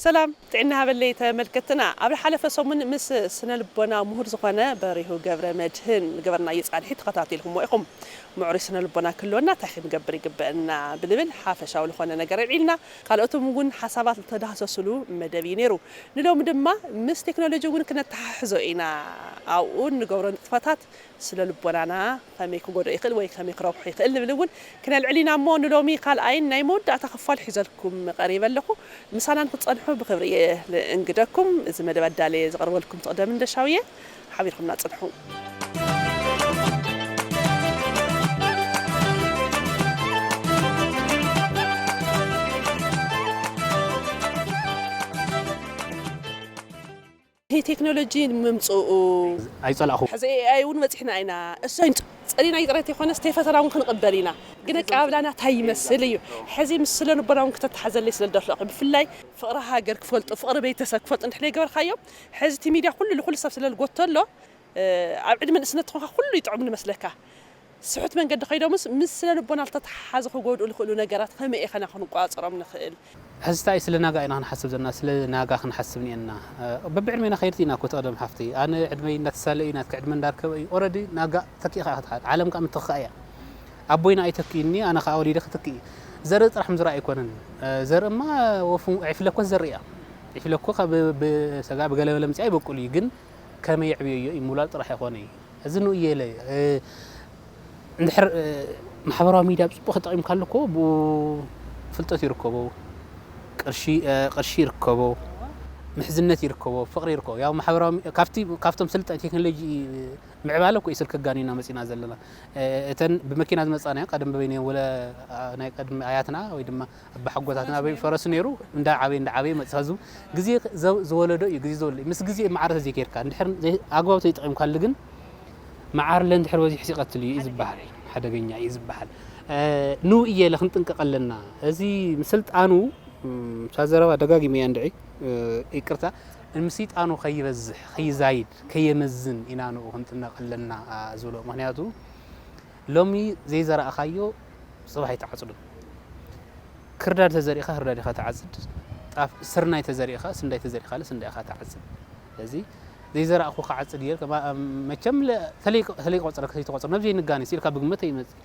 ሰላም ጥዕና ሃበለይ ተመልከትና። ኣብ ሓለፈ ሰሙን ምስ ስነ ልቦና ምሁር ዝኾነ በሪሁ ገብረ መድህን ዝገበርናዮ ጻንሒት ተኸታቲልኩሞ ኢኹም። ምዕሩይ ስነ ልቦና ክህልወና እንታይ ክንገብር ይግበአና ብልብል ሓፈሻዊ ዝኾነ ነገር ኣልዒልና። ካልኦትም እውን ሓሳባት ዝተዳህሰሱሉ መደብ እዩ ነይሩ። ንሎሚ ድማ ምስ ቴክኖሎጂ እውን ክነተሓሕዞ ኢና። ኣብኡ እንገብሮ ንጥፈታት ስነ ልቦናና ከመይ ክጎድኦ ይኽእል ወይ ከመይ ክረብሖ ይኽእል ንብል እውን ክነልዕል ኢና እሞ ንሎሚ ካልኣይን ናይ መወዳእታ ክፋል ሒዘልኩም ቀሪበ ኣለኹ። ምሳና ንክትጸንሑ ብኽብሪ እየ ልእንግደኩም። እዚ መደብ ኣዳልየ ዘቕርበልኩም ትቕደም እንደሻው እየ። ሓቢርኩምና ጽንሑ። ይህ ቴክኖሎጂ ምምጽኡ ኣይጸላእኹ። ሕዚ ኤኣይ እውን በጺሕና ኢና። እሶይ ጸሊና ይጥረት ይኾነስ ተይ ፈተና እውን ክንቕበል ኢና። ግን ኣቀባብላና እንታይ ይመስል እዩ። ሕዚ ምስ ስለ ልቦና እውን ክተተሓዘለይ ስለ ዝደለኹ ብፍላይ ፍቕሪ ሃገር ክፈልጡ፣ ፍቕሪ ቤተሰብ ክፈልጡ እንድሕር ገበርካዮም፣ ሕዚ እቲ ሚድያ ኩሉ ንኩሉ ሰብ ስለ ዝጎቶ ኣሎ፣ እ፣ ኣብ ዕድመ ንእስነት ትኾንካ ኩሉ ይጥዕም ንመስለካ። ስሑት መንገዲ ከይዶምስ ምስ ስነ ልቦና ዝተተሓሓዘ ክጎድኡ ዝኽእሉ ነገራት ከመይ ኢኸና ክንቆጻጸሮም ንኽእል? ሕዚ እንታይ ስለ ናጋ ኢና ክንሓስብ ዘለና፣ ስለ ናጋ ክንሓስብ እኒአና። እ፣ በብዕድሜና ከይድቲ ኢና እኮ ተቐደም ሓፍተይ። ኣነ ዕድመይ እናተሳለ እዩ፣ ናትኪ ዕድመ እንዳርከበ እዩ። ኦረዲ ናጋ ተኪእኻ ኢኻ ትሓድ። ዓለም ከዓ ምትኽኻእ እያ። ኣቦይና ኣይተክእኒ፣ ኣነ ከዓ ወሊደ ክትክእ። ዘርኢ ጥራሕ ምዝራእ ኣይኮነን። እ፣ ዘርእማ ወፉ ዒፍለ እኮ ዝዘርእ እያ። ዒፍለ እኮ ካብ ብ-፣ ብሰጋ ብገለመለ ምፅኣ ይበቁል እዩ፣ ግን ከመይ የዕብየዮ እዩ፣ ምውላድ ጥራሕ ኣይኮነ እዩ። እዚ ንኡ እየ ኢለ፣ እ፣ እንድሕር፣ እ፣ ማሕበራዊ ሚድያ ብጽቡቕ ተጠቒምካሉ እኮ ብኡ ፍልጠት ይርከቦ፣ ቅርሺ፣ እ፣ ቅርሺ ይርከቦ፣ ምሕዝነት ይርከቦ፣ ፍቕሪ ይርከቦ። ያው ማሕበራዊ ሚ-፣ ካብቲ፣ ካብቶም ስልጣን ቴክኖሎጂ ምዕባለ እኮ እዩ ስልኪ ኣጋኒና መጺና ዘለና። እ፣ እተን ብመኪና ዝመጻናዮ ቀደም በይነ ወለ፣ አ፣ ናይ ቀድሚ ኣያትና ወይ ድማ ኣባሓጎታትና በይ ፈረስ ነይሩ፣ እንዳ ዓበየ፣ እንዳ ዓበየ መጽእ። ሕዚ ግዜ ዘ-፣ ዝወለዶ እዩ፣ ግዜ ዝወለዶ እዩ። ምስ ግዜ ማዕረ ተዘይጌርካ፣ እንድሕር ዘይ-፣ ኣግባብ ተይጠቒምካሉ ግን መዓርለ እንድሕር በዚሑ ሲቐትል እዩ፣ እዩ ዝበሃል። ሓደገኛ እዩ ዝበሃል። እ፣ ንኡ እየ ኢለ ክንጥንቀቕ ኣለና። እዚ ምስልጣኑ፣ እም፣ እዛ ዘረባ ደጋጊመ እያ እንድዒ፣ እ፣ ይቅርታ፣ ምስልጣኑ ከይበዝሕ፣ ከይዛይድ፣ ከየመዝን ኢና ንኡ ክንጥነቕ ኣለና፣ አ፣ ዝብሎ። ምኽንያቱ ሎሚ ዘይዘራእኻዮ ጽባሕ ኣይትዓጽዶን። ክርዳድ ተዘሪእኻ ክርዳድ ኢኻ ትዓጽድ። ጣፍ-፣ ስርናይ ተዘሪእኻ፣ ስንዳይ ተዘሪእኻለ ስንዳይ ኢኻ ትዓጽድ። ስለዚ ዘይዘራእኹ ክዓጽድ እየ፣ ከማ-፣ መቸም ለ-፣ ተለይ-፣ ተለይቆጸረ ከይተቆጸረ፣ ነብዚ ንጋኔ ሲልካ ብግመት ይመጽእ።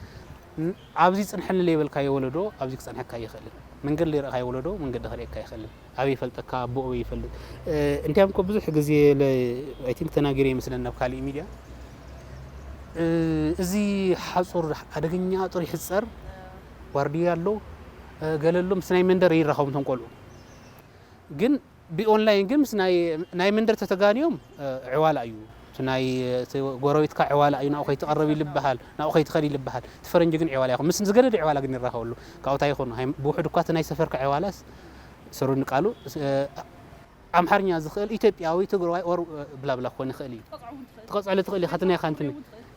ን-፣ ኣብዚ ጽንሐኒ ለይበልካዮ ወለዶ፣ ኣብዚ ክጸንሐካ ኣይኽእልን። መንገዲ ለይረእኻዮ ወለዶ፣ መንገዲ ከርእየካ ኣይኽእልን። ኣበይ ይፈልጠካ፣ ኣቦኡ ኣበይ ይፈልጥ። እ፣ እንዲያም እኮ ብዙሕ ግዜ ለ-፣ I think ተናጊረ ይመስለኒ ኣብ ካሊእ ሚድያ። እ፣ እዚ ሓጹር፣ ኣደገኛ ሓጹር ይሕጸር፣ ዋርድያ ኣሎ፣ እ፣ ገለ ኣሎ፣ ምስ ናይ መንደር ይራኸቡ እቶም ቆልዑ። ግን ብኦንላይን ግን ምስ ናይ፣ ናይ መንደር ተተጋንዮም፣ እ፣ ዕዋላ እዩ። እቲ ናይ፣ እቲ ጎረቤትካ ዕዋላ እዩ፣ ናብኡ ከይትቐርብ ይልበሃል፣ ናብኡ ከይትኸድ ይልበሃል። እቲ ፈረንጂ ግን ዕዋላ ይኹን። ምስ ዝገደደ ዕዋላ ግን ይራኸበሉ። ካብኡ እንታይ ይኹን፣ ሃይም-፣ ብውሕድ እኳ እቲ ናይ ሰፈርካ ዕዋላስ፣ ሰሩን ቃሉ፣ እ፣ ኣምሓርኛ ዝኽእል ኢትዮጵያዊ፣ ትግራዋይ፣ ኦር፣ እ፣ ብላብላ ክኾን ይኽእል እዩ። ትቐጽዐሉ ትኽእል ኢኻ፣ እቲ ናይ ኻንትኒ።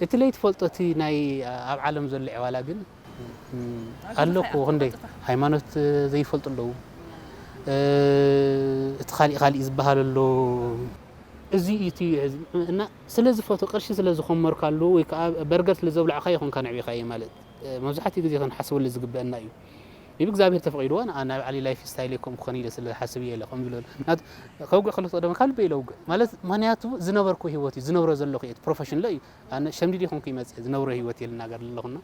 እቲ ለይትፈልጦ እቲ ናይ፣ እ፣ ኣብ ዓለም ዘሎ ዕዋላ ግን፣ እም፣ ኣሎ እኮ ክንደይ ሃይማኖት ዘይፈልጡ ኣለዉ። እ፣ እቲ ካሊእ ካሊእ ዝበሃል ኣሎ። እዚ እዩ እቲ፣ እና ስለ ዝፈቶ ቅርሺ ስለ ዝኾመርካሉ ወይ ከዓ በርገር ስለ ዘብላዕካ ይኾንካ ነዕቢኻዮ ማለት፣ እ፣ መብዛሕትኡ ግዜ ክንሓስበሉ ዝግበአና እዩ። ይብ እግዚኣብሔር ተፈቒድዎ ንዓ ናይ ባዕሊ ላይፍ ስታይል እየ ከምኡ ክኾን ኢለ ስለ ዝሓስብ እየ ኢለ ከም ዝብሎ ናት-፣ ከውግዕ ከሎ ተቕደመ ካብ ልበይ ኢለ ውግዕ ማለት ምኽንያቱ ዝነበርኩ ህይወት እዩ ዝነብሮ ዘለኹ እየ ፕሮፌሽን ለ እዩ ኣነ ሸምዲድ ይኾንኩ ይመጽእ ዝነብሮ ህይወት እየ ልናገር ኣለኹና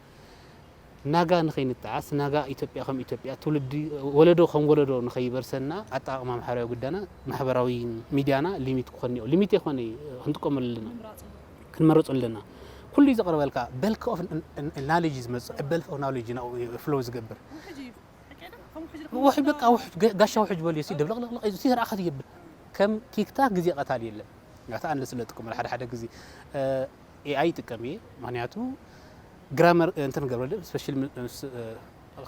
ናጋ ንኸይንጠዓስ፣ ናጋ ኢትዮጵያ ከም ኢትዮጵያ፣ ትውልዲ ወለዶ ከም ወለዶ ንኸይበርሰና ኣጠቓቕማ ማሕበራዊ ጉዳና፣ ማሕበራዊ ሚድያና ሊሚት ክኾን እኒኦ። ሊሚት የኾነ ክንጥቀመሉ ኣለና፣ ክንመርጾ ኣለና። ኩሉ እዩ ዘቕርበልካ። በልክ ኦፍ ን-፣ ን-፣ ናሌጅ እዩ ዝመጽእ፣ በልክ ኦፍ ናሌጅ ናብኡ እዩ ፍሎው ዝገብር። ውሕጅ በቃ ውሕጅ፣ ገ-፣ ጋሻ ውሕጅ በልዮ፣ ሲ ደብለቕለቕለቕ እዩ፣ ሲ ዝረኣኻ ትየብል። ከም ቲክታክ ግዜ ቀታሊ የለን። ያታ ኣንደ ስለ ጥቅም ሓደ ሓደ ግዜ፣ እ፣ ኤኣይ ይጥቀም እየ። ምኽንያቱ ግራመር እንትን ገብረልህ ስፔሻሊ ምስ፣ እ፣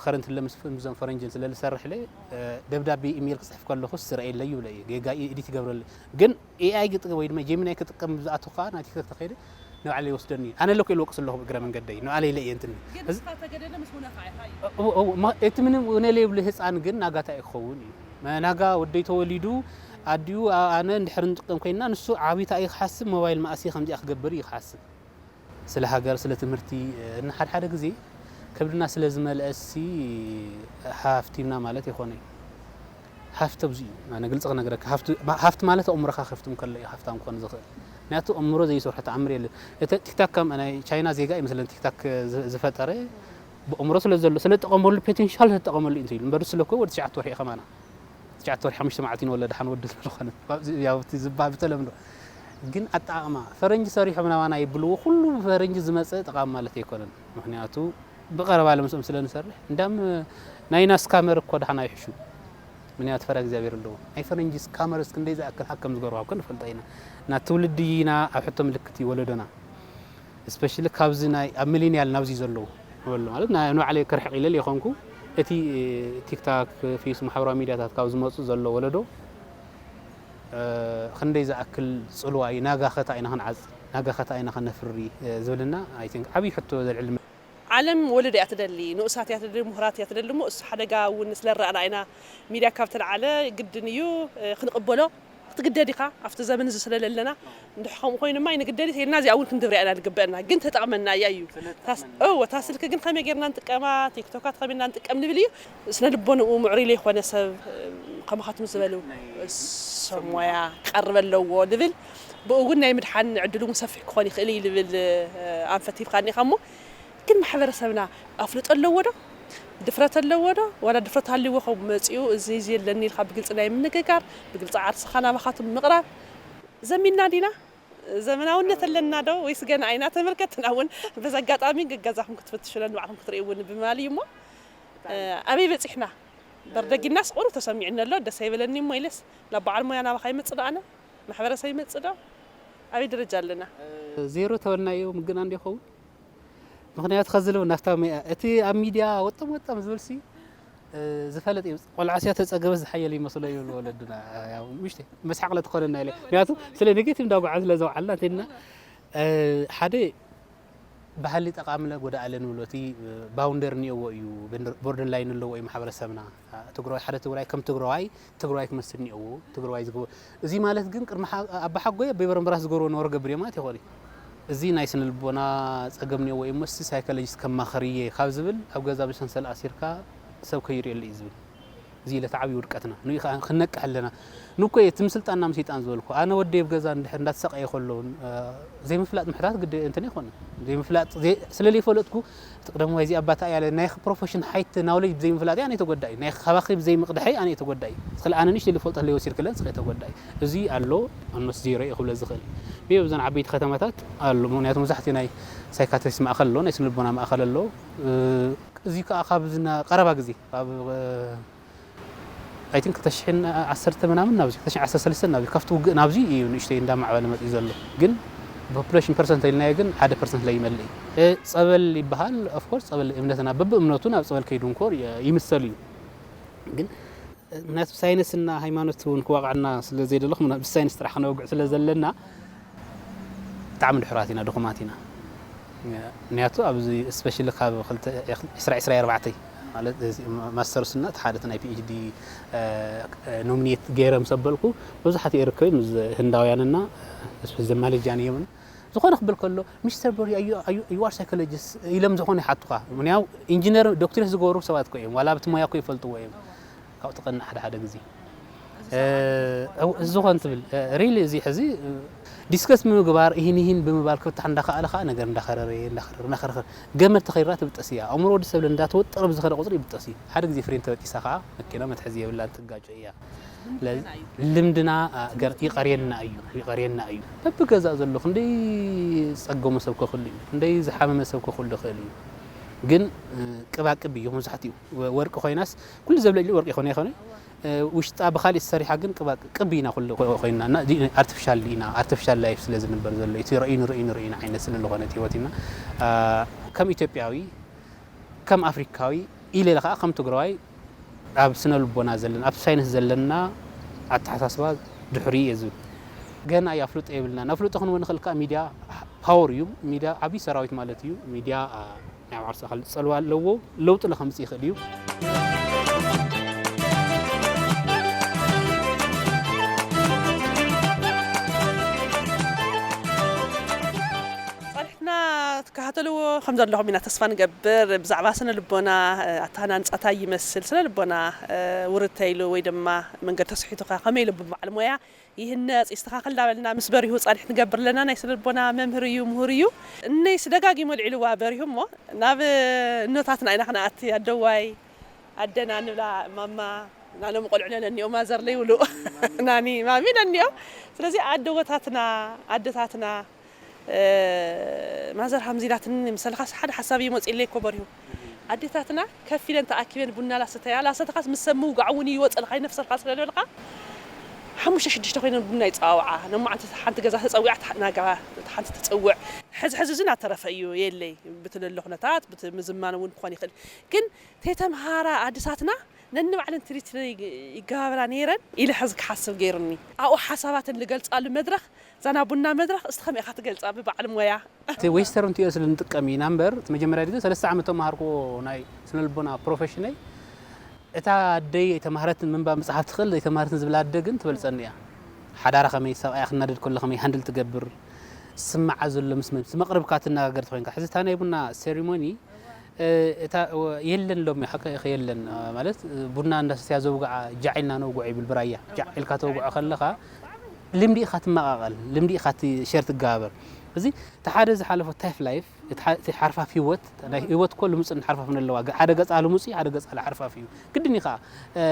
ከረንት ለምስ እዞም ፈረንጅን ስለ ዝሰርሕ ለ፣ እ፣ ደብዳቤ ኢሜይል ክጽሕፍ ከለኹስ ዝረኣየለይ ይብለ እዩ። ጌጋ ኤዲት ይገብረልህ። ግን ኤኣይ ክጥቀም ወይ ድማ ጀሚናይ ክጥቀም ዝኣቱ ከኣ ናብ ቲክቶክ ተኸይደ ንባዕለይ ይወስደኒ እዩ። ኣነ ለኮ ኢለ ወቅስ ኣለኹ ብእግረ መንገደይ። ንባዕለይ ኢለ እየ እንትን። ግን እዚ ንስኻ ተገደደ ምስ ሆነኻ ኢኻ እዩ። እ-፣ እ-፣ እ-፣ ማ-፣ እቲ ምንም እነ ለይብሉ ህፃን ግን ናጋ እንታይ ክኸውን እዩ? መ-፣ ናጋ ወደይ ተወሊዱ ኣዲኡ ኣ-፣ ኣነ እንድሕር ንጥቀም ኮይንና ንሱ ዓብዩ እንታይ እዩ ክሓስብ ሞባይል መኣሲ ከምዚኣ ክገብር እዩ ክሓስብ። ስለ ሃገር፣ ስለ ትምህርቲ፣ እ፣ እና ሓደ ሓደ ግዜ ከብድና ስለ ዝመልአ ሲ ሃፍቲምና ማለት ይኾነ እዩ። ሃፍቲ ኣብዚ እዩ። ኣነ ግልፂ ክነግረካ፣ ሃፍቲ፣ ሃፍቲ ማለት ኣእምሮኻ ከፍትም ከሎ እዩ ሃፍታም ክኾን ዝኽእል። ምክንያቱ ኣእምሮ ዘይሰርሖ ተኣምር የለን። እቲ ቲክታክ ከም ናይ ቻይና ዜጋ ይመስለን ቲክታክ ዝ-፣ ዝፈጠረ። ብኣእምሮ ስለ ዘሎ፣ ስለ ዝጠቐመሉ፣ ፖቴንሻል ስለ ዝጠቐመሉ እዩ እንተኢሉ። እምበር ስለ እኮ ወዲ ትሽዓተ ወርሒ እዩ ከማና። ትሽዓተ ወርሒ ሓሙሽተ መዓልቲ ንወለድ ሓን ወዲ ዝኾነ። ያው እቲ ዝበሃል ብተለምዶ። ግን ኣጠቓቕማ፣ ፈረንጂ ሰሪሖም ናባና ይብልዎ፣ ኩሉ ብፈረንጂ ዝመፀ ጠቓሚ ማለት ኣይኮነን። ምክንያቱ ብቐረባ ለምስኦም ስለ ንሰርሕ፣ እንዳም ናይና ስካመር እኮ ደሓን ኣይሕሹ። ምክንያቱ ፈራ እግዚኣብሔር ኣለዎ። ናይ ፈረንጂ ስካመርስ ክንደይ ዝኣክል ሃክ ከም ዝገርዋ እኮ ንፈልጦ ኢና። እና ትውልዲ ኢና ኣብ ሕቶ ምልክት እዩ ወለዶና። ስፔሻሊ ካብዚ ናይ ኣብ ሚሊኒያል ናብዚ ዘለዉ ወለዶ ማለት ናይ ንባዕለይ ክርሕቕ ኢለ ይኾንኩ። እቲ ቲክታክ፣ ፌስ፣ ማሕበራዊ ሚዲያታት ካብ ዝመፁ ዘሎ ወለዶ፣ እ፣ ክንደይ ዝኣክል ፅልዋ እዩ፣ ናጋ ኸታ ኢና ክንዓፅ፣ ናጋ ኸታ ኢና ከነፍሪ፣ እ፣ ዝብልና፣ ኣይ ቲንክ፣ ዓብዪ ሕቶ ዘልዕል። ዓለም ወለዶ እያ ትደሊ፣ ንኡሳት እያ ትደሊ፣ ምሁራት እያ ትደሊ። እሞ እሱ ሓደጋ እውን ስለ ረኣና ኢና። ሚድያ ካብ ተልዓለ ግድን እዩ፣ እ፣ ክንቕበሎ ክትግደድ ኢኻ። ኣብቲ ዘመን እዚ ስለ ዘለና፣ እንድሕ ከምኡ ኮይኑ ማይ ንግደድ ኢልና እዚኣ እውን ክንድብርያ ኢና ዝግበአና። ግን ተጠቕመና እያ እዩ። ታስ-፣ እወ፣ እታ ስልኪ ግን ከመይ ጌርና ንጥቀማ፣ ቲክቶካት ከመይ ኢና ንጥቀም ንብል እዩ። ስነ ልቦንኡ ምዕሩይ ዘይኮነ ሰብ፣ እ፣ ከማኻትም ዝበሉ ሰብ ሞያ ክቐርብ ኣለዎ ንብል። ብኡ እውን ናይ ምድሓን ዕድሉ እውን ሰፊሕ ክኾን ይኽእል እዩ ዝብል፣ እ፣ ኣንፈት ሂብካኒ ኢኻ። እሞ ግን ማሕበረሰብና ኣፍልጦ ኣለዎ ዶ? ድፍረት ኣለዎ ዶ? ዋላ ድፍረት ሃልይዎ ከም መጺኡ እዚ፣ እዚ የለኒ ኢልካ ብግልጺ ናይ ምንግጋር፣ ብግልጺ ዓርስኻ ናባኻትም ምቕራብ። ዘሚንና ዲና? ዘመናውነት ኣለና ዶ? ወይስ ገና ኣይና ተመልከትና እውን በዚ ኣጋጣሚ ገጋዛኹም ክትፍትሹ ነንባዕልኩም ክትርእይዎ ብምባል እዩ እሞ፣ እ፣ ኣበይ በጺሕና? በርደጊናስ ቁሩብ ተሰሚዑኒ ኣሎ፣ ደስ ኣይበለኒ እሞ ኢለስ ናብ በዓል ሞያ ናባኻ ይመጽእ ዶ ኣነ? ማሕበረሰብ ይመጽእ ዶ? ኣበይ ደረጃ ኣለና? ዜሮ ተበልናዮ ምግና እንዲኸውን። ምኽንያቱ ከዚ ልብል ናፍታ መ-፣ እቲ ኣብ ሚድያ ወጠም ወጠም ዝብል ሲ፣ እ፣ ዝፈለጥ እዩ። ቆልዓ ሲያ ተጸገበስ ዝሓየለ ይመስሎ ይብሉ ወለድና። ያው ምሽቲ መስሓቕ ለትኾነና ኢለ። ምክንያቱ ስለ ኔጌቲቭ እንዳጓዓዝ ስለ ዘውዓልና እንተና፣ እ፣ ሓደ ባህሊ ጠቓምለ ጎዳእለ ንብሎ፣ እቲ ባውንደር እኒኦዎ እዩ፣ ቦርደር ላይን ኣለዎ እዩ ማሕበረሰብና። ትግራዋይ፣ ሓደ ትግራዋይ ከም ትግራዋይ፣ ትግራዋይ ክመስል እኒኦዎ፣ ትግራዋይ ዝገበ-፣ እዚ ማለት ግን ቅድሚ ሓ-፣ ኣባ ሓጎይ ኣቦይ በረምበራስ ዝገብርዎ ነበሮ ገብር ማለት ይኾን እዩ። እዚ ናይ ስነ ልቦና ጸገም እኒኦዎ እዩ፣ እሞ እስቲ ሳይኮሎጂስት ከማኽር እየ ካብ ዝብል ኣብ ገዛ ብሰንሰል ኣሲርካ ሰብ ከይርእየሉ እዩ ዝብል። እዚ ዕለት ዓብዪ ውድቀትና። ንኡ ከዓ ክነቅሕ ኣለና። ንኮ እየ፣ ትም ስልጣንና ምስ ሰይጣን ዝበልኩ። ኣነ ወደይ ኣብ ገዛ እንድሕር እንዳተሰቃየ ከሎ፣ እ፣ ዘይምፍላጥ ምሕታት ግደ እንትን ኣይኮነን። ዘይምፍላጥ፣ ዘይ-፣ ስለ ዘይፈለጥኩ፣ እቲ ቀደም ወይ እዚ ኣባታ እያ፣ ናይ ፕሮፌሽን ሓይት ናውሌጅ ብዘይምፍላጥ ኣነ ተጎዳኢ። ናይ ካባኺ ብዘይምቕድሐይ ኣነ ተጎዳኢ። ስለ ኣነ ንእሽተይ ዝፈልጦ ህለ ወሲድክለን ስኸ ተጎዳኢ። እዚ ኣሎ፣ ኣኖስ ዜሮ እየ ክብለ ዝኽእል። ብየ ብዘን ዓበይቲ ከተማታት ኣሎ። ምኽንያቱ መብዛሕትኡ ናይ ሳይካትሪስት ማእከል ኣሎ፣ ናይ ስነ ልቦና ማእከል ኣሎ። እ፣ እዚ ከዓ ካብ ዝና-፣ ቀረባ ግዜ፣ ካብ፣ እ፣ ኣይ ቲንክ ክልተ ሽሕን ዓሰርተ ምናምን ናብዚ፣ ክልተ ሽሕን ዓሰርተ ሰለስተን ናብዚ፣ ካብቲ ውግእ ናብዚ እዩ ንእሽተይ እንዳማዕበለ መፂኡ ዘሎ። ግን ፖፑሌሽን ፐርሰንት ኢልናዮ ግን ሓደ ፐርሰንት ለይመልእ እዩ። እ፣ ጸበል ይበሃል፣ ኦፍ ኮርስ ጸበል እምነትና በብእምነቱ ናብ ጸበል ከይዱ እንኮ ይ-፣ ይምሰል እዩ። ግን፣ እ፣ ምክንያቱ ሳይንስና ሃይማኖት እውን ክዋቕዐና ስለ ዘይደለኹ፣ ምና-፣ ብሳይንስ ጥራሕ ክነውግዕ ስለ ዘለና፣ ብጣዕሚ ድሑራት ኢና፣ ድኹማት ኢና። ምክንያቱ ኣብዚ ስፔሻሊ ካብ ክልተ፣ ዒስራ ዒስራ ኣርባዕተ ማለት እዚ ማስተርስ እና እቲ ሓደ እቲ ናይ ፒ ኤች ዲ፣ እ፣ ኖሚኔት ገይረ ምስ ኣበልኩ መብዛሕትኡ ኤርትራዊ ምስ ህንዳውያንና፣ እ፣ ማሌዥያን እዮም። ዝኾነ ክብል ከሎ፣ "ሚስተር ቦሪ፣ ኣዩ፣ ኣዩ፣ ዩ ኣር ሳይኮሎጂስት?" ኢሎም ዝኾነ ይሓቱኻ። ምክንያቱ ኢንጂነር፣ ዶክትሬት ዝገበሩ ሰባት እኮ እዮም፣ ዋላ ኣብቲ ሞያ እኮ ይፈልጥዎ እዮም። ካብኡ ትቐንእ ሓደ ሓደ ግዜ። እ፣ እው፣ እዚ ዝኾን ትብል፣ እ፣ ሪሊ እዚ ሕዚ፣ እ፣ ዲስከስ ብምግባር፣ ይህን ይህን ብምባል ክፍታሕ እንዳኸኣለ ኸዓ ነገር እንዳኸረረ፣ እንዳኸረረ፣ እንዳኸረረ፣ ገመድ ተኸይራ ትብጠስ እያ። ኣእምሮ ወዲ ሰብ እንዳተወጠረ ብዝኸደ ቁፅሪ ይብጠስ እዩ። ሓደ ግዜ ፍሬን ተበጢሳ ኸዓ መኪና መትሐዚ የብላን፣ ትጋጮ እያ። ልምድና እዩ። ልምድና፣ አ፣ ገር-፣ ይቐርየና እዩ፣ ይቐርየና እዩ። በብገዛእ ዘሎ ክንደይ ዝጸገሙ ሰብ ከኽሉ እዩ፣ ክንደይ ዝሓመመ ሰብ ከኽሉ ይኽእል እዩ። ግን፣ እ፣ ቅባቅብ እዩ መብዛሕትኡ። ወ-፣ ወርቂ ኮይናስ፣ ኩሉ ዘብለጭልጭ ወርቂ ይኾነ ይኾነ፣ እ፣ ውሽጣ ብኻሊእ ተሰሪሓ ግን ቅባቅብ ኢና ኩሉ ኮ-፣ ኮይና። እና እዚ ኣርቲፊሻል ኢና፣ ኣርቲፊሻል ላይፍ ስለ ዝንበር ዘሎ፣ እቲ ርእዩ ንርእዩ ንርእዩ ዓይነት ስለ ዝኾነ እቲ ህይወት ኢና። አ፣ ከም ኢትዮጵያዊ፣ ከም ኣፍሪካዊ ኢለ ኢለ ከዓ ከም ትግራዋይ ኣብ ስነ ልቦና ዘለና፣ ኣብ ሳይንስ ዘለና ኣተሓሳስባ ድሕሪ እየ ዝብል። ገና እዩ፣ ኣፍልጦ የብልናን። ኣፍልጦ ክንህቦ ንኽእል ከዓ ሚድያ ፓወር እዩ። ሚድያ ዓብዪ ሰራዊት ማለት እዩ። ሚድያ፣ አ፣ ናይ ባዕሉ ኣካል ፀልዋ ኣለዎ። ለውጢ ለከምፅእ ይኽእል እዩ። ጸኒሕና ክከታተልዎ ከም ዘለኹም ኢና ተስፋ ንገብር። ብዛዕባ ስነ ልቦና፣ እ፣ ኣተሃናንጻ እንታይ ይመስል፣ ስነ ልቦና፣ እ፣ ውርድ ተይሉ ወይ ድማ መንገዲ ተስሒቱካ ከመይ ኢሉ ብበዓል ሞያ ይህነጽ፣ ይስተኻኸል እንዳበልና ምስ በሪሁ ጻኒሕ ንገብር ኣለና። ናይ ስነ ልቦና መምህር እዩ፣ ምሁር እዩ። እነይስ ደጋጊሙ ኣልዒልዋ በሪሁ እሞ ናብ እኖታትና ኢና ክንኣቲ። ኣደዋይ፣ ኣደና ንብላ፣ ማማ፣ ናኖም ቆልዑ ነንዮ፣ ማዘር ለይብሉ፣ ናኒ፣ ማሚ ነንዮ። ስለዚ ኣደወታትና፣ ኣደታትና፣ እ፣ ማዘር ሃምዚላትኒ፣ ምሰልኻስ ሓደ ሓሳብ እዩ መፂለይ እኮ በሪሁ። ኣዴታትና ከፍ ኢለን ተኣኪበን ቡና ላሰተያ፣ ላሰተኻስ ምስ ሰብ ምውጋዕ እውን ይወፀልካ፣ ይነፍሰልካ ስለ ዝበልካ፣ ሓሙሽተ ሽዱሽተ ኮይነን ቡና ይፀዋውዓ። ነማዓንቲ ሓንቲ ገዛ ተፀዊዓ፣ እታ ናጋ እታ ሓንቲ ትፅውዕ። ሕዚ ሕዚ እዚ እናተረፈ እዩ፣ የለይ። ብትለሎ ኩነታት፣ ብቲ ምዝማን እውን ክኾን ይኽእል። ግን ተይተምሃራ ኣዴታትና ነንባዕለን ትሪት ይገባበራ ነይረን ኢለ ሕዚ ክሓስብ ገይሩኒ። ኣብኡ ሓሳባተን ዝገልጻሉ መድረኽ፣ እዛ ናይ ቡና መድረኽ፣ እስቲ ከመይ ኢኻ ትገልጻ ብበዓል ሞያ? እቲ ዌስተርን ቲኦ ስለ ንጥቀም ኢና እምበር፣ እቲ መጀመርያ ግዜ ሰለስተ ዓመት ተማሃርኩዎ ናይ ስነ ልቦና ፕሮፌሽነይ፣ እታ ኣደይ ኣይተማህረትን ምንባብ ምጽሓፍ ትኽእል፣ ዘይተማህረትን ዝብላ ኣደ ግን ትበልጸኒ እያ። ሓዳራ ከመይ፣ ሰብኣያ ክናደድ ከሎ ከመይ ሃንድል ትገብር፣ ዝስምዓ ዘሎ ምስ መን፣ ምስ መቕርብካ ትነጋገር ተኾይንካ። ሕዚ እታ ናይ ቡና ሴሪሞኒ፣ እ፣ እታ፣ ወ-፣ የለን ሎሚ፣ ሓቂ ኢኺ፣ የለን። እ፣ ማለት፣ እ፣ ቡና እንዳሰትያ ዘውግዓ ጃዕ ኢልና ነውግዖ ይብል ብራያ። ጃዕ ኢልካ ተውግዖ ከለኻ፣ ልምዲ ኢኻ ትመቓቐል፣ ልምዲ ኢኻ ት-፣ ሸር ትገባበር። እዚ እቲ ሓደ ዝሓለፎ ታይፍ ላይፍ፣ እቲ ሓ-፣ እቲ ሓርፋፍ ህይወት፣ ናይ ህይወት እኮ ልሙጽን ሓርፋፍን ኣለዋ። ገ-፣ ሓደ ገጻ ልሙጽ እዩ፣ ሓደ ገጻ ሓርፋፍ እዩ። ግድን እዩ ኸዓ፣ እ፣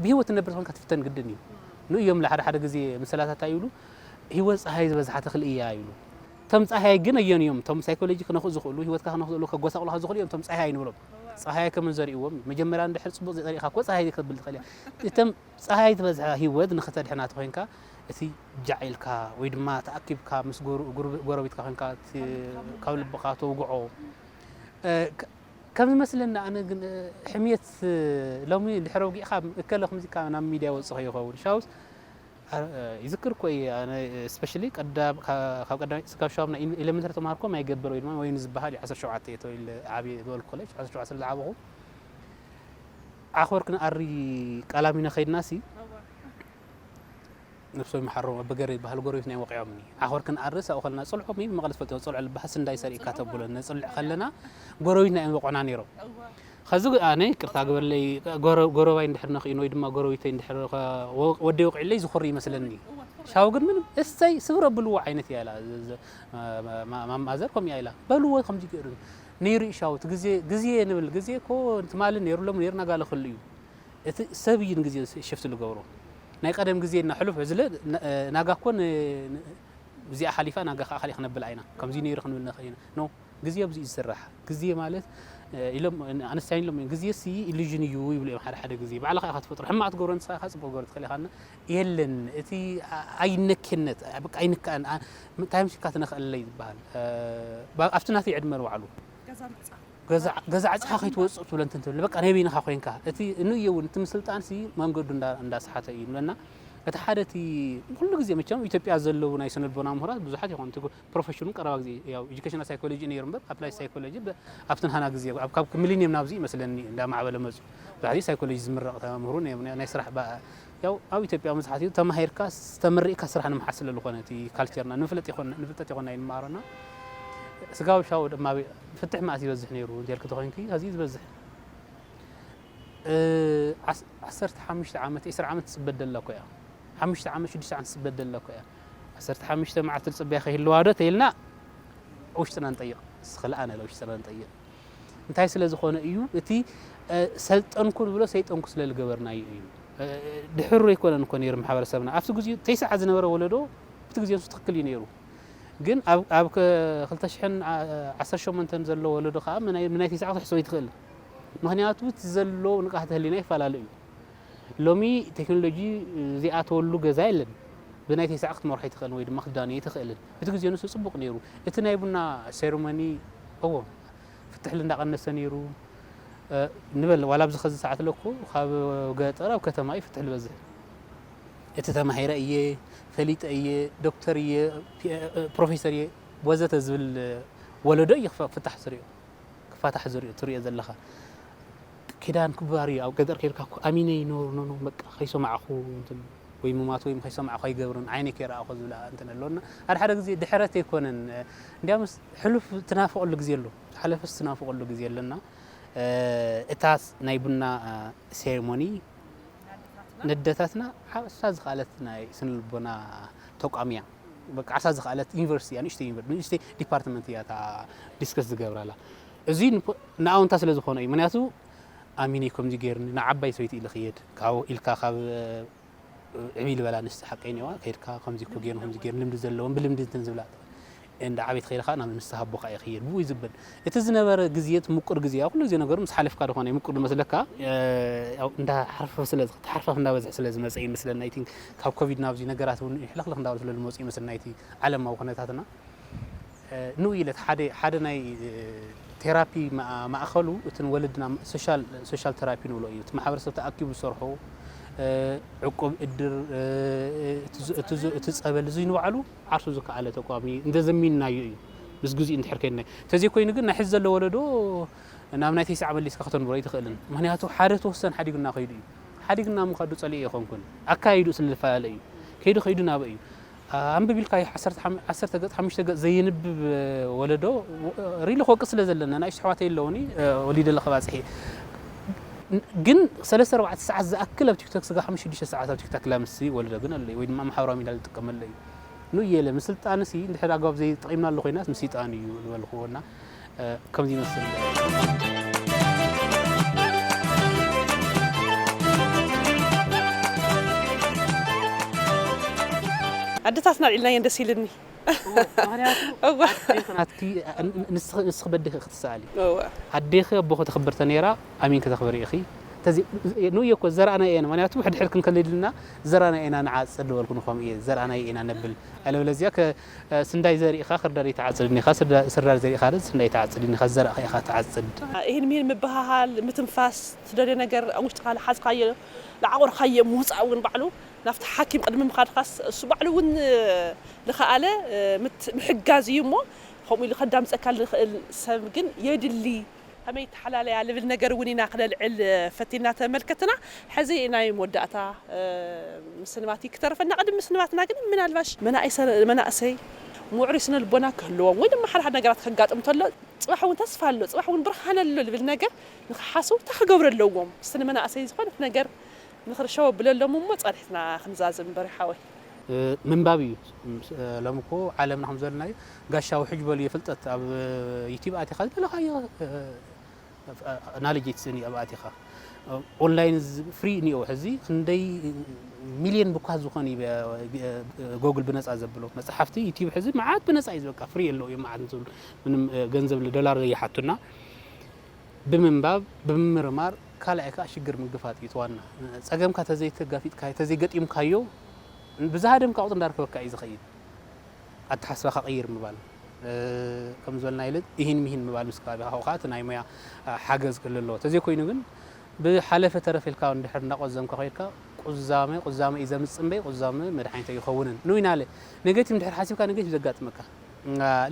ብህይወት ትነብር ዝኾንካ ትፍተን ግድን እዩ። ንእዮም ለሓደ ሓደ ግዜ ምስላታት እንታይ ይብሉ? ህይወት ጸሃይ ዝበዝሓ ተኽሊ እያ ይብሉ። እቶም ጸሃይ ግን ኣየን እዮም? እቶም ሳይኮሎጂ ክነኽኡ ዝኽእሉ፣ ህይወትካ ክነኽኡ ዝኽእሉ፣ ከጎሳቑሉኻ ዝኽእሉ እዮም እቶም ጸሃይ ንብሎም። ጸሃይ ከመን ዘርእዎም እዩ። መጀመርያ እንድሕር ጽቡቕ ዘሪእኻ እኮ ጸሃይ ከብል ትኽእል እያ። እቶም ጸሃይ ዝበዝሓ ህይወት ንኽተድሕና ተኾይንካ፣ እቲ ጃዕ ኢልካ ወይ ድማ ተኣኪብካ ምስ ጎረ-፣ ጉርብ-፣ ጎረቤትካ ኮይንካ እቲ ካብ ልብኻ ተውግዖ። እ፣ ከ-፣ ከም ዝመስለኒ ኣነ ግን፣ እ፣ ሕምየት፣ እ፣ ሎሚ ድሕሪ ወጊእኻ እከለ ከምዚ ኢልካ ናብ ሚድያ ወጽእ ከይኸውን። ሻውስ፣ ኣ-፣ እ፣ ይዝክር እኮ እየ ኣነ፣ ስፔሻሊ ቀዳ-፣ ካ-፣ ካብ ቀዳማይ ክሳብ ሻውም ናይ ኢን-፣ ኤሌመንተሪ ተማሃርኮ ማይ ገበር ወይ ድማ ወይኒ ዝበሃል እዩ፣ ዓሰርተ ሸውዓተ እየ ተወሊደ ዓብየ ዝበልኩ ኮሌጅ፣ ዓሰርተ ሸውዓተ ስለ ዝዓበኹ። ዓኾር ክንኣሪ ቀላሚኖ ከይድናሲ፣ ነብሶም ይሓሮም ኣበገረ ይበሃል፣ ጎረቤትና እዮም ወቒዖምኒ። ዓኾር ክንኣርስ ኣብኡ ከለና፣ ጽልዖ፣ መቐለ ትፈልጥዎ፣ ጽልዖ ዝበሃል ስንዳይ ሰሪቕካ ተብሎ፣ ነጽልዕ ከለና፣ ጎረቤትና እዮም ወቕዑና ነይሮም። ኸዚ ኣነ፣ ይቅርታ ግበረለይ፣ ጎረ-፣ ጎረባይ እንድሕር ነኽኢኑ ወይ ድማ ጎረቤተይ እንድሕር ኸ-፣ ወ-፣ ወደይ ወቒዕለይ ዝኾሪ ይመስለኒ። ሻው ግን ምንም፣ እሰይ፣ ስብር ኣብልዎ ዓይነት እያ ኢላ። ዝ-፣ ዝ-፣ ማ-፣ ማ-፣ ማ-፣ ማዘር ከምኡ እያ ኢላ። በልዎ ከምዚ ገይሩ። ነይሩ እዩ ሻው፣ እቲ ግዜ፣ ግዜ ንብል፣ ግዜ እኮ ትማሊ ነይሩ፣ ሎሚ ነይሩ፣ ናጋ ለኽሉ እዩ። እቲ ሰብ እዩ ንግዜ ሽፍት ዝገብሮ። ናይ ቀደም ግዜ እና ሕሉፍ፣ እዚ ለ-፣ ና-፣ ናጋ እኮ ን-፣ ን-፣ እዚኣ ሓሊፋ ናጋ ከኣ ካሊእ ክነብል ኣይና። ከምዚ ነይሩ ክንብል ንኽእል ኢና። ኖ፣ ግዜ ኣብዚ እዩ ዝስራሕ። ግዜ ማለት፣ እ፣ ኢሎም፣ ኣንስታይን ኢሎም፣ ግዜ ሲ ኢሉዥን እዩ ይብሉ እዮም ሓደ ሓደ ግዜ። ባዕልኻ ኢኻ ትፈጥሮ። ሕማቕ ትገብሮ ንስኻ ኢኻ፣ ጽቡቕ ትገብሮ ትኽእል ኢኻ። እና የለን፣ እቲ ኣ-፣ ኣይነኬነት፣ በቃ ኣይንካእን። ኣ-፣ እንታይ ምሽካ ትነኽእለይ ዝበሃል። እ፣ ባ-፣ ኣብቲ ናተይ ዕድመ ንባዕሉ። ገዛ ምዕጻ። ገዛ፣ ገዛ ዓጺኻ ከይትወጽእ ትብሎ እንትን ትብል፣ በቃ ናይ በይንኻ ኮይንካ። እቲ ንእዮ እውን፣ እቲ ምስልጣንሲ መንገዱ እንዳ-፣ እንዳሰሓተ እዩ ንብለና። እቲ ሓደ እቲ ኩሉ ግዜ መቸም ኢትዮጵያ ዘለዉ ናይ ስነልቦና ምሁራት ብዙሓት ይኾኑ። እቲ ፕሮፌሽኑ ቀረባ ግዜ ያው ኤጁኬሽናል ሳይኮሎጂ ነይሩ እምበር፣ ኣፕላይ ሳይኮሎጂ ብ-፣ ኣብቲ ንሃና ግዜ፣ ኣብ፣ ካብ ሚሊኒየም ናብዚ ይመስለኒ እንዳማዕበለ መጹ። ብዙሕ ግዜ ሳይኮሎጂ ዝምረቕ ተመምህሩ ናይ፣ ናይ ስራሕ ባ-፣ ያው ኣብ ኢትዮጵያ መብዛሕትኡ ተማሂርካ፣ ተመሪቕካ ስራሕ ንምሓዝ ስለ ዝኾነ እቲ ካልቸርና፣ ንፍለጥ ይኾን-፣ ንፍልጠት ይኾንና እዩ ንመሃሮና። ስጋዊ ሻው ድማ ፍትሕ መኣስ ይበዝሕ ነይሩ እንተልኪ ተኾይንኪ፣ ሐዚ እዩ ዝበዝሕ። እ፣ ዓስ-፣ ዓሰርተ ሓሙሽተ ዓመት፣ ዕስራ ዓመት ትጽበ ደላ እኮ እያ። ሓሙሽተ ዓመት፣ ሽዱሽተ ዓመት ትጽበ ደላ እኮ እያ። ዓሰርተ ሓሙሽተ መዓልቲ ዝጽበያ ከይህልዋ ዶ ተይልና፣ ውሽጥና ንጠይቕ። እስኺ ለኣነ ለውሽጥና ንጠይቕ። እንታይ ስለ ዝኾነ እዩ? እቲ፣ እ፣ ሰልጠንኩ ንብሎ ሰይጠንኩ ስለ ዝገበርናዮ እዩ። እ፣ ድሕሩ ኣይኮነን እኮ ነይሩ ማሕበረሰብና። ኣብቲ ግዜኡ ተስዓ ዝነበረ ወለዶ፣ እቲ ግዜ ንሱ ትኽክል እዩ ነይሩ። ግን ኣብ፣ ኣብ ከ-፣ ክልተ ሽሕን ዓሰርተ ሸሞንተን ዘሎ ወለዶ ከኣ ምናይ፣ ምናይ ተስዓ ክትሕስቦ ኣይትኽእልን። ምኽንያቱ እቲ ዘሎ ንቕሓተ ህሊና ይፈላለ እዩ። ሎሚ ቴክኖሎጂ ዘይኣተወሉ ገዛ የለን። ብናይ ተስዓ ክትመርሖ ኣይትኽእልን ወይ ድማ ክትዳንዮ ኣይትኽእልን። እቲ ግዜ ንሱ ጽቡቕ ነይሩ። እቲ ናይ ቡና ሴሪሞኒ፣ እዎ፣ ፍትሕ እንዳቐነሰ ነይሩ። እ፣ ንበል፣ ዋላ ኣብዚ ኸዚ ሰዓት ለኩ ካብ ገጠር ኣብ ከተማ እዩ ፍትሕ ዝበዝሕ። እቲ ተማሂረ እየ፣ ፈሊጠ እየ፣ ዶክተር እየ፣ ፒ-፣ እ፣ ፕሮፌሰር እየ፣ ወዘተ ዝብል ወለዶ እዩ ክፈ-፣ ፍታሕ ዝሪኦ። ክፋታሕ ዝሪኦ፣ ትሪኦ ዘለኻ። ኪዳን ክባር እዩ። ኣብ ገጠር ከይድካ እኮ ኣሚነይ፣ ኖ፣ ኖ፣ ኖ፣ በቃ፣ ከይሰማዕኹ፣ እንትን፣ ወይ ምማት ወይ ከይሰማዕኹ ኣይገብርን፣ ዓይነይ ከይረኣኹ ዝብላ እንተን ኣለወና። ሓደ ሓደ ግዜ ድሕረት ኣይኮነን፣ እንዲያምስ ሕሉፍ ትናፍቐሉ ግዜ ኣሎ፣ ዝሓለፈስ ትናፍቐሉ ግዜ ኣለና። እታ ናይ ቡና ሴሬሞኒ ነደታትና ዓርሳ ዝኸኣለት ናይ ስነ ልቦና ተቋም እያ። በቃ ዓርሳ ዝኸኣለት ዩኒቨርሲቲ እያ፣ ንእሽተይ ዩኒቨርሲቲ፣ ንእሽተይ ዲፓርትመንት እያ እታ ዲስከስ ዝገብራላ። እዚ ንኣውንታ ስለ ዝኾነ እዩ። ምክንያቱ ኣሚነይ ከምዚ ገይርኒ ንዓባይ ሰበይቲ ኢለ ክየድ ካብ ኢልካ ካብ ዕብይ ዝበላ ኣንስቲ ሓቀይ ኔዋ ከይድካ ከምዚ እኮ ገይሩ ከምዚ ገይሩ ልምዲ ዘለዎም ብልምዲ እንትን ዝብላ እንዳ ዓበይት ከይድካ ናብ ንስሓ ኣቦካ እየ ክየድ ብኡ እዩ ዝብል። እቲ ዝነበረ ግዜ እቲ ምቁር ግዜ ኩሉ ግዜ ነገሩ ምስ ሓለፍካ ዝኾነ ምቁር ዝመስለካ። ያው እንዳ ሓርፈፍ ስለ ተሓርፈፍ እንዳበዝሕ ስለ ዝመፀ ይመስለና። I think ካብ ኮቪድ ናብዚ ነገራት እውን ሕልኽልኽ እንዳበሉ ስለ ዝመፁ ይመስለና እቲ ዓለማዊ ኩነታትና። ንኡ ኢለት ሓደ ሓደ ናይ ቴራፒ ማእኸሉ እቲ ንወለድና ሶሻል ሶሻል ቴራፒ ንብሎ እዩ። እቲ ማሕበረሰብ ተኣኪቡ ዝሰርሖ ዕቁብ፣ እድር፣ እቲ ጸበል እዙይ ንባዕሉ ዓርሱ ዝከኣለ ተቋም እዩ። እንተዘሚንናዮ እዩ ምስ ግዜኡ እንድሕር ከይድና። እንተዘይኮይኑ ግን ናይ ሕዚ ዘሎ ወለዶ ናብ ናይ ተስዓ መሊስካ ከተንብሮ ኣይትኽእልን። ምኽንያቱ ሓደ ተወሰን ሓዲጉና ከይዱ እዩ። ሓዲግና ምኻዱ ጸሊኤ ኣይኮንኩን። ኣካይዱ ስለ ዝፈላለ እዩ። ከይዱ ከይዱ ናበ እዩ። ኣንብብ ኢልካ ዓሰርተ ገጽ ሓሙሽተ ገጽ ዘየንብብ ወለዶ ሪሊ ክወቅስ ስለ ዘለና ንኣሽቱ ኣሕዋተይ ኣለውኒ ወሊደ ኣለኹ ባጽሒ ግን ሰለስተ ኣርባዕተ ሰዓት ዝኣክል ኣብ ቲክቶክ ስጋ ሓሙሽተ ሽዱሽተ ሰዓት ኣብ ቲክቶክ ላምሲ ወለዶ ግን ኣለዩ ወይ ድማ ማሕበራዊ ሚድያ ዝጥቀመሉ እዩ። ንየለ ምስልጣንሲ እንድሕር ኣግባብ ዘይጠቒምናሉ ኮይናስ ምስይጣን እዩ ዝበልክዎ እና ከምዚ ይመስል። ኣደታትና ልዕልና እየን ደስ ኢልኒ። ንስኺ በዲኺ ክትሰኣሊ ኣዴኺ ኣቦኺ ተኽብር ተነይራ ኣሚን ከተኽብር ኢኺ። ንእየ እኮ ዘራእና እየን ምክንያቱ ሕድሕድ ክንከልልና ዘራእና ኢና ንዓፅድ ዝበልኩ ንኸም እየ ዘራእና ኢና ነብል ኣለበለዚያ ስንዳይ ዘሪእኻ ክርዳድ ኣይትዓጽድን ኢኻ፣ ስርዳድ ዘሪእኻ ስንዳይ ኣይትዓጽድን ኢኻ፣ ዝዘራእኻ ኢኻ ትዓጽድ። ይህን ሚህን ምብህሃል፣ ምትንፋስ፣ ትደልዮ ነገር ኣብ ውሽጥኻ ዝሓዝካዮ ዝዓቆርካዮ ምውጻእ እውን ባዕሉ ናብቲ ሓኪም ቅድሚ ምኻድካስ እሱ ባዕሉ እውን ዝኸኣለ ምሕጋዝ እዩ እሞ ከምኡ ኢሉ ከዳምጸካ ዝኽእል ሰብ ግን የድሊ። ከመይ ተሓላለያ ልብል ነገር እውን ኢና ክነልዕል ፈቲና ተመልከትና። ሕዚ ናይ መወዳእታ ምስንባት እዩ ክተርፈና። ቅድሚ ምስንባትና ግን ምናልባሽ መናእሰይ ምዕሩይ ስነ ልቦና ክህልዎም ወይ ድማ ሓደ ሓደ ነገራት ከጋጥም ተሎ ጽባሕ እውን ተስፋ ኣሎ፣ ጽባሕ እውን ብርሃን ኣሎ ልብል ነገር ንክሓስቡ እንታይ ክገብሩ ኣለዎም? ስነ መናእሰይ ዝኾነት ነገር ንኽርሸው ብለሎም እሞ ጸኒሕትና ክንዛዝም በሪ ሓወይ። ምንባብ እዩ። ሎሚ እኮ ዓለምና ከም ዘለናዮ ጋሻ ውሕጅ በልዮ ፍልጠት ኣብ ዩቲብ ኣቲኻ ዝደለኻዮ ናሌጅ ኣይትስእን እዩ ኣብ ኣቲኻ ኦንላይን ፍሪ እኒኦ ሕዚ ክንደይ ሚልዮን ብኳ ዝኾን እዩ ጎግል ብነፃ ዘብሎ መፅሓፍቲ ዩቲብ ሕዚ መዓት ብነፃ እዩ ዝበቃ ፍሪ የለው እዮም መዓት ዝብል ምንም ገንዘብ ዶላር ዘይሓቱና ብምንባብ ብምምርማር ካልኣይ ከዓ ሽግር ምግፋጥ እዩ ዋና ፀገምካ ተዘይተጋፊጥካ ተዘይገጢምካዮ ብዝሃደምካ ቁፅሪ እንዳርከበካ እዩ ዝኸይድ ኣተሓስባኻ ቀይር ምባል ከም ዝበልና ኢለ ኢሂን ሚሂን ምባል ምስ ከባቢኻ ካብኡ ከዓ እቲ ናይ ሞያ ሓገዝ ክህሉ ኣለዎ ተዘይኮይኑ ግን ብሓለፈ ተረፈ ኢልካ እንድሕር እንዳቆዘምካ ከይድካ ቁዛመ ቁዛመ እዩ ዘምፅእ እምበይ ቁዛመ መድሓኒት ኣይኸውንን ንው ኢናለ ኔጌቲቭ እንድሕር ሓሲብካ ኔጌቲቭ ዘጋጥመካ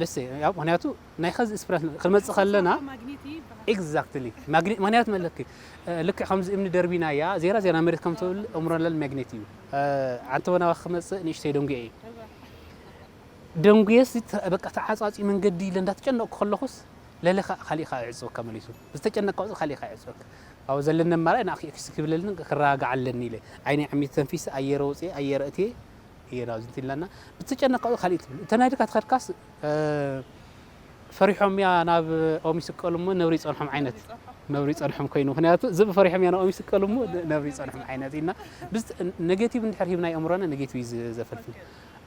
ልሰ ምክንያቱ ናይ ኸዚ ስፕረስ ክንመፅእ ከለና ኤግዛክትሊ ምክንያት መለክ ልክዕ ከምዚ እምኒ ደርቢናያ ዜራ ዜራ መሬት ከም ትብል እምሮለል ማግኔት እዩ ኣንተ ወናዋ ክመፅእ ንእሽተይ ደንጉየ እዩ ደንጉየስ በቃ ተዓፃፂ መንገዲ ኢለ እንዳተጨነቅኩ ከለኹስ ለለ ካሊእ ከዓ ይዕፅወካ መሊሱ ዝተጨነቅካ ቁፅሪ ካሊእ ከዓ ይዕፅወካ ኣብ ዘለኒ ኣማራፂ ንኣኺ ኤክስ ክብለልን ክረጋጋዕ ኣለኒ ኢለ ዓይነይ ዓሚት ተንፊሰ ኣየረ ወፅየ ኣየረ እትየ እየ ናብዚ እንትን ኢላና ብትጨነቅ ካብኡ ካሊእ ትብል እተ ናይ ድካ ትኸድካስ ፈሪሖም እያ ናብ ኦም ይስቀሉ እሞ ነብሪ ይፀንሖም ዓይነት ነብሪ ይፀንሖም ኮይኑ ምክንያቱ ዝብ ፈሪሖም እያ ናብ ኦም ይስቀሉ እሞ ነብሪ ይፀንሖም ዓይነት ኢና ኔጌቲቭ እንድሕር ሂብና ኣእምሮና ኔጌቲቭ እዩ ዘፈልፍል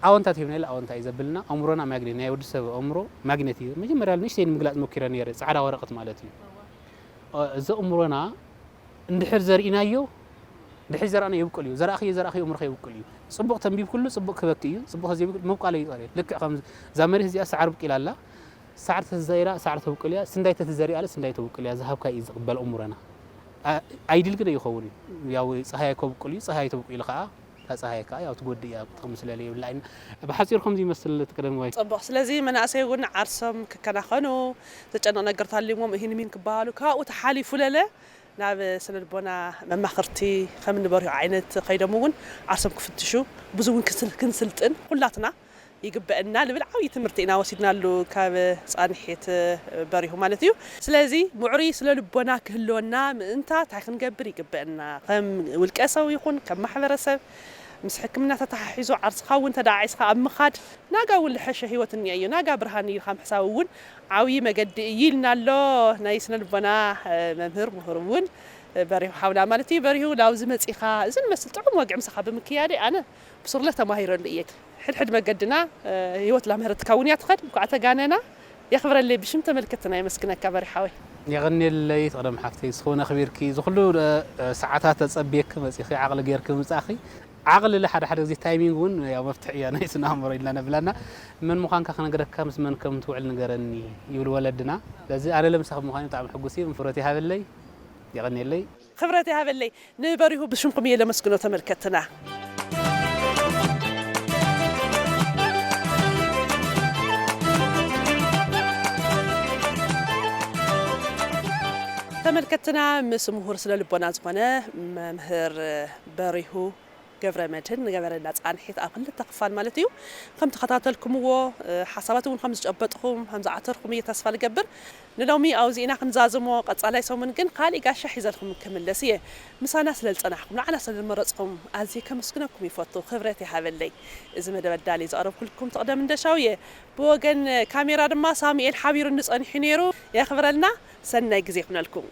ኣወንታት ሂብና ኢለ ኣወንታ እዩ ዘብልና ኣእምሮና ማግኔት ናይ ወዲ ሰብ ኣእምሮ ማግኔት እዩ መጀመርያ ንእሽተይ ንምግላፅ ሞኪረ ነይረ ፃዕዳ ወረቀት ማለት እዩ እዚ ኣእምሮና እንድሕር ዘርኢናዮ ድሕሪ ዘራእና የብቅል እዩ ዘራእኽዮ ዘራእኽዮ እምርኸ የብቅል እዩ ጽቡቕ ተንቢብ ኩሉ ጽቡቕ ክበኪ እዩ ጽቡቕ ዘይብቅል ምብቃል እዩ ይቕር ልክዕ ከም እዛ መሬት እዚኣ ሳዕሪ ብቂላ ኣላ ሳዕሪ ተዘሪኣ ሳዕሪ ተብቅል እያ ስንዳይ ተተዘሪኣ ኣለ ስንዳይ ተብቅል እያ ዝሃብካ እዩ ዝቕበል እምሮና ኣይድል ግን ይኸውን እዩ ያው ፀሃይ ከብቅል እዩ ፀሃይ ተብቂሉ ከዓ እታ ፀሃይ ከዓ ያው ትጎድእ እያ ጥቕሚ ስለለ የብላ ብሓፂሩ ከምዚ ይመስል እቲ ቀደም ወይ ጽቡቕ ስለዚ መናእሰይ እውን ዓርሶም ክከናኸኑ ዘጨንቕ ነገር ታሊሞም እሂን ሚን ክበሃሉ ካብኡ ተሓሊፉ ለለ ናብ ስነ ልቦና መማኽርቲ ከም ንበርሁ ዓይነት ከይዶም እውን ዓርሶም ክፍትሹ፣ ብዙ እውን ክንስል-፣ ክንስልጥን ኩላትና ይግበአና ልብል ዓብዪ ትምህርቲ ኢና ወሲድናሉ ካብ ጻንሒት በሪሁ ማለት እዩ። ስለዚ ምዕሩይ ስነ ልቦና ክህልወና ምእንታ እንታይ ክንገብር ይግበአና? ከም ውልቀ ሰብ ይኹን ከም ማሕበረሰብ ምስ ሕክምና ተተሓሒዙ ዓርስኻ እውን ተደዓዒስካ ኣብ ምኻድ ናጋ እውን ልሐሸ ህይወት እኒኦ እዩ፣ ናጋ ብርሃን እዩ ኢልካ ምሕሳብ እውን ዓብዪ መገዲ እዩ ኢልና ኣሎ ናይ ስነ ልቦና መምህር ምሁር እውን በሪሁ ሓውና ማለት እዩ። በሪሁ ናብዚ መፂኻ እዚ ንመስል ጥዑም ወግዒ ምሳኻ ብምክያደይ ኣነ ብሱርለ ተማሂረሉ እየ። ሕድሕድ መገድና ህይወት ላምህረትካ እውን እያ ትኸድ እንኳዕ ተጋነና። የኽብረለይ ብሽም ተመልከትና የመስግነካ በሪሓወይ። የቐኔለይ ትቕደም ሓፍተይ ዝኾነ ኣኽቢርኪ ዝኹሉ ሰዓታት ተጸብየኪ መጺኺ ዓቕሊ ጌርኪ ምጻኺ። ዓቕሊ ለ ሓደ ሓደ ግዜ ታይሚንግ እውን ያው መፍትሒ እያ ናይ ስነ ኣእምሮ ኢልና ነብላና። መን ምዃንካ ክነግረካ ምስ መን ከም ትውዕል ንገረኒ ይብሉ ወለድና። ስለዚ ኣነ ለምሳኺ ብምዃኑ ብጣዕሚ ሕጉስ እየ። ምፍሮት ይሃበለይ። የቐኔለይ። ክብረት ይሃበለይ። ንበሪሁ ብሽምኩም እየ ለመስግኖ ተመልከትና። ተመልከትና ምስ ምሁር ስነ ልቦና ዝኾነ መምህር በሪሁ ገብረ መድህን ንገበረና ጻንሒት ኣብ ክልተ ክፋል ማለት እዩ። ከም ተኸታተልኩምዎ ሓሳባት እውን ከም ዝጨበጥኹም ከም ዝዓተርኩም እየ ተስፋ ልገብር። ንሎሚ ኣብዚ ኢና ክንዛዝሞ፣ ቀጻላይ ሰሙን ግን ካሊእ ጋሻ ሒዘልኩም ክምለስ እየ። ምሳና ስለ ዝጸናሕኩም፣ ንዓና ስለ ዝመረጽኩም ኣዝየ ከመስግነኩም ይፈቱ። ክብረት ይሃበለይ። እዚ መደብ ኣዳልየ ዘቕረብኩልኩም ትቕደም እንደሻው እየ። ብወገን ካሜራ ድማ ሳሙኤል ሓቢሩኒ ጸኒሑ ነይሩ። የኽብረልና። ሰናይ ግዜ ይኹነልኩም።